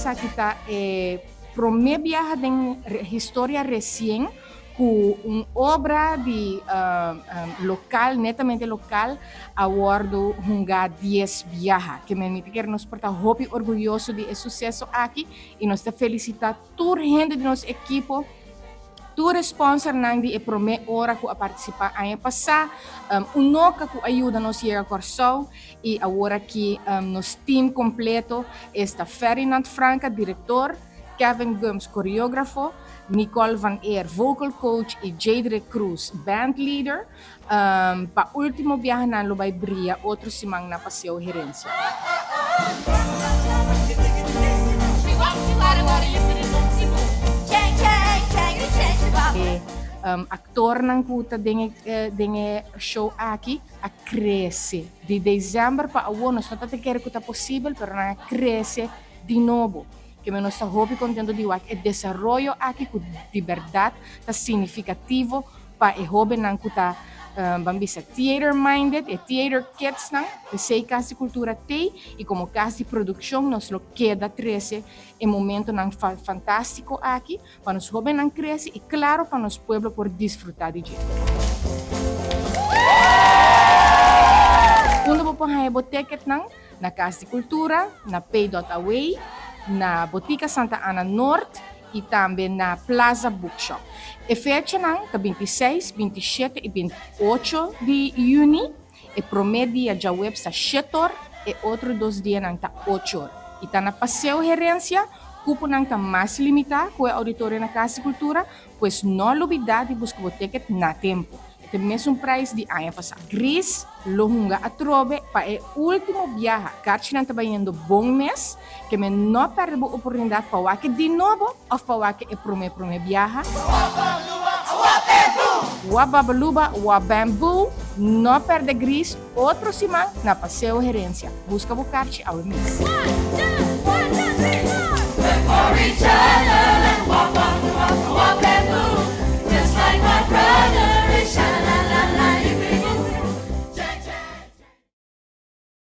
Esaki ta e promé biaha den historia resien ku un obra di lokal, netamente lokal, a wòrdu hungá dies biaha. Ke men mi ta kere nos por ta hopi orguyoso di e suseso aki i nos ta felisitá tur hende di nos ekipo, tur e sponsornan di e promé ora ku a partisipá aña pasá, Unoca ku a yuda nos yega Kòrsou i awor aki nos team kompleto esta Ferdinand Franca, direktor, Kevin Gumbs, koreógrafo, Nicole van Eer, vocal coach i Jadre Cruz, band leader. Pa último biaha nan lo bai bria otro siman na Paseo Herencia. E aktornan ku ta den e den e show aki a krese. Di desèmber pa awor nos no ta ta kere ku ta posibel pero nan a krese di nobo. Keme nos ta hopi kontento di wak e desaroyo aki ku di bèrdat ta signifikativo pa e hóbennan ku ta ban bisa theater minded, e theater kidsnan. P'esei Kas di Kultura t'ei i komo kas di produkshon nos lo keda trese e momentonan fantástiko aki pa nos hóbennan krese i klaro pa nos pueblo por disfrutá di dje. Unda bo por haña bo ticketnan? Na Kas di Kultura, na Pay dot Away, na Botica Santa Ana Noord i tambe na Plaza Bookshop. E fechanan ta 26, 27 i 28 di yüni. E promé dia djaweps ta shet'or, e otro dos dianan ta och'or. I ta na Paseo Herencia, kuponan ta mas limitá ku e auditorio na Kas di Kultura, pues no lubidá di buska bo ticket na tempu. E ta mesun prijs di aña pasá. Gris lo hunga atrobe pa e último biaha. Karchinan ta bayendo bon mes, ke men no pèrdè bo oportunidat pa wak di nobo òf pa wak e promé promé biaha. Wa babaluba, wa bamboo, no pèrdè Gris otro siman na Paseo Herencia. Buska bo karchi awe mes.